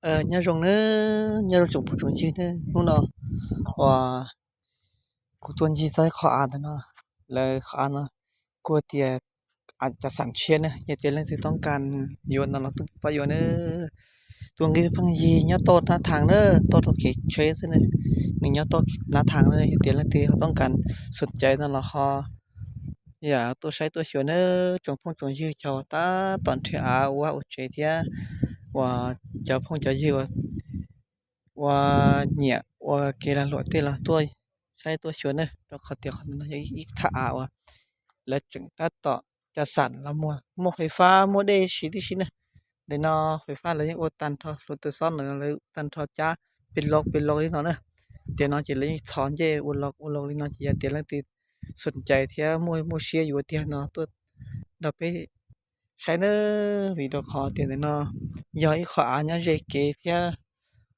Nyob zoo nawb, nyob zoo tsoom phooj tsoom ywg nawb. Hnub no uas kuv tuaj ncig txog qhov av ntawm no, lawv qhov av no kuj tias av cav xam tshiab na, yog tias leej twg toob kas yuav no los tuaj pab yuav nawb. Tus nqi pheej yig nyob toj Nab Thas na, toj rau kev tsheb xwb na, nws nyob toj Nab Thas na, yog tias leej twg ho toob kas xoom cai no los ho yam tuaj saib tuaj xyuas nawb tsoom phooj tsoom ywg, cov tab tom nrhiav av ua vaj ua tsev thiab uas cov phooj cov ywg uas nyiam ua kev lag luam tej los tuaj saib tuaj xyuas nawb, rau qhov tias qhov no yog ib thaj av uas lawv tseem tab tom cav xam los muag, muaj fais fab muaj dej siv tib si na. Ntawm no fais fab lawv yeej ua tag nrho, hluav taws xob ntawm no lawv ua tag nrho cab pes loo pes loo li no na. Ces no ces lawv yeej thov ncej ua loo ua loo li no ces yog tias leej twg xoom cai thiab muaj muaj siab yuav tiag no tuaj nrog peb saib nawb, vim rau qhov tias ntawm no yog ib qho av nyob ze kev thiab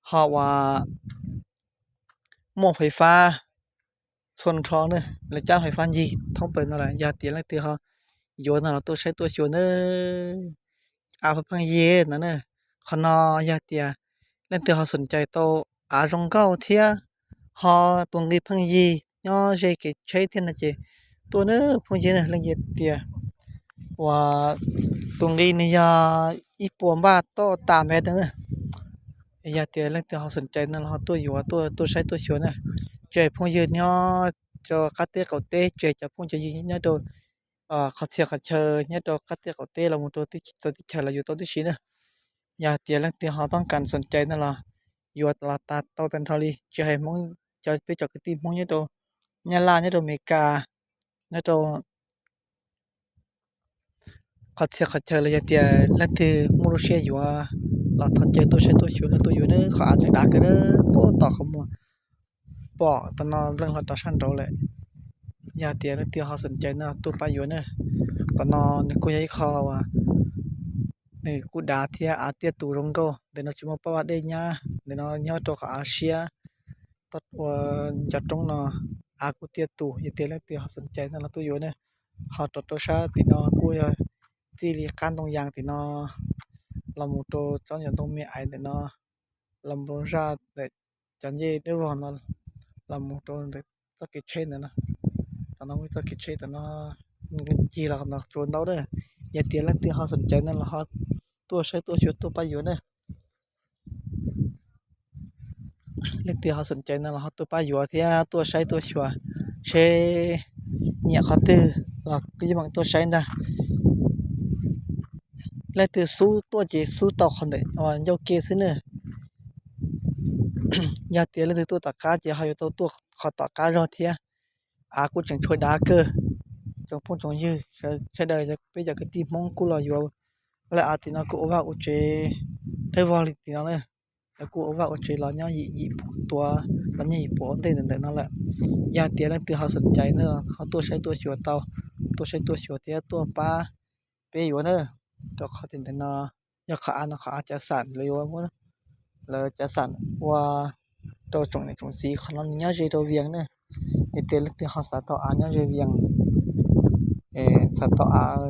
ho uas muaj fais fab txhua nrho na, lawv cab fais fab ncig thoob plaws no lawm. Yog tias leej twg ho yuav no los tuaj saib tuaj xyuas nawb. Av pheej yig no na, qhov no yog tias leej twg ho xoom cai tau av zoo nkauj thiab ho tus nqi pheej yig nyob ze kev tsheb thiab no ces tuaj nawb phooj ywg na. Leej yog tias uas tus nqi nws yog ib puas npaj toj tas mev na. Yog tias leej twg ho xoom cai no los ho tuaj yuav, tuaj saib tuaj xyuas na. Tsis hais phooj ywg nyob rau qab teb qaum teb, tsis hais cov phooj cov ywg nyob rau qhov txhia qhov chaw, nyob rau qab teb qaum teb los mus rau txhua teb chaws los yuav tau tib si na. Yog tias leej twg ho toob kas xoom cai no los yuav los tas tau tag nrho li, tsis hais Hmoob, cov peb cov kwv tij Hmoob nyob rau Nyab Laj, nyob rau Amelikas, nyob rau qhov txhia qhov chaw los yog tias leej twg muaj lub siab yuav los thov caw tuaj saib tuaj xyuas na, tuaj yuav na, qhov av tseem dav kawg na, puag tom qhov muag pom tom no npleej hlo rau sab nraud lawm. Yog tias leej twg ho xoom cai no tuaj pab yuav na. Tom no nws kuj yog ib qho uas nws kuj dav thiab av tiaj tus zoo nkauj, ntawm no tsis muaj pab vaj dej nyab, ntawm no nyob rau qhov av siab ua ncov roob no, av kuj tiaj tus. Yog tias leej twg ho xoom cai no los tuaj yuav na. Ho rau rau sab tim no kuj yog txij li qab ntoo yas tim no los mus rau tsob ncov ntoo me aiv ntawm no, los mus rau zaj ntawm cov ncej dawb vog no, los mus rau ntawm txoj kev tsheb ntawm no. Tom no txoj kev tsheb tom no ncig los no tsuas ntau na. Yog tias leej twg ho xoom cai no los ho tuaj saib tuaj xyuas tuaj pab yuav na. Leej twg ho xoom cai no los ho tuaj pab yuav thiab tuaj saib tuaj xyuas seb nyiam qhov twg los yeej meem tuaj saib ntag. Leej twg xub tuaj ces xub tau qhov ntawm uas ncauj ke xwb na. Yog tias leej twg tuaj tom qab ces ho yuav tau tuaj qhov tom qab zog thiab. Av kuj tseem tshuav dav kawg. Tsoom phooj tsoom ywg sawv daws, peb cov kwv tij Hmoob kuj los yuav lawm. Av tim no kuj ua vaj ua tsev dawb vog li tim no na. Lawv kuj ua vaj ua tsev los nyob yim yim puas tuav, los nyob yim puas ua ntej ntawm ntawm no lawm. Yog tias leej twg ho xoom cai na ho tuaj saib tuaj xyuas tau, tuaj saib tuaj xyuas thiab tuaj pab peb yuav na. Rau qhov tias ntawm no yog qhov av no qhov av cav xam lawv yuav muab, lawv cav xam ua rau tsoom niam tsoom txiv, qhov no nws nyob ze rau Vias na. Yog tias leej twg ho xav tau av nyob ze Vias, xav tau av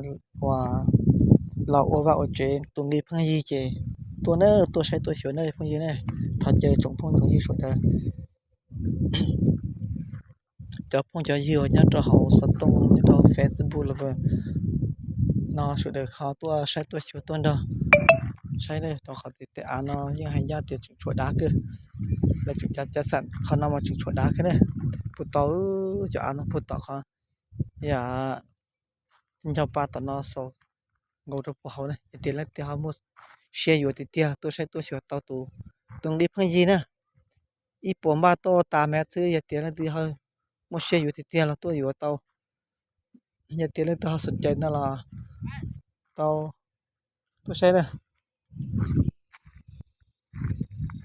uas los ua vaj ua tsev tus nqi pheej yig ces tuaj na, tuaj saib tuaj xyuas na phooj ywg na. Thov caw tsoom phooj tsoom ywg sawv daws, cov phooj cov ywg uas nyob rau hauv xov tooj, nyob rau Facebook los no sawv daws ho tuaj saib tuaj xyuas tuaj nrog saib na, rau qhov tias tej av no yeej hais ncaj tias tseem tshuav dav kawg. Lawv tseem cav xam qhov no mas tseem tshuav dav kawg na. Puag tom, cov av no puag tom qhov yam ncau pa tom no xaus nkaus rau puag hauv na. Yog tias leej twg ho muaj siab yuav tiag tiag tuaj saib tuaj xyuas tau tus, tus nqi pheej yig na, ib puas npaj tuaj tas mev xwb. Yog tias leej twg ho muaj siab yuav tiag tiag los tuaj yuav tau. Yog tias leej twg ho xoom cai no los tau tuaj saib na.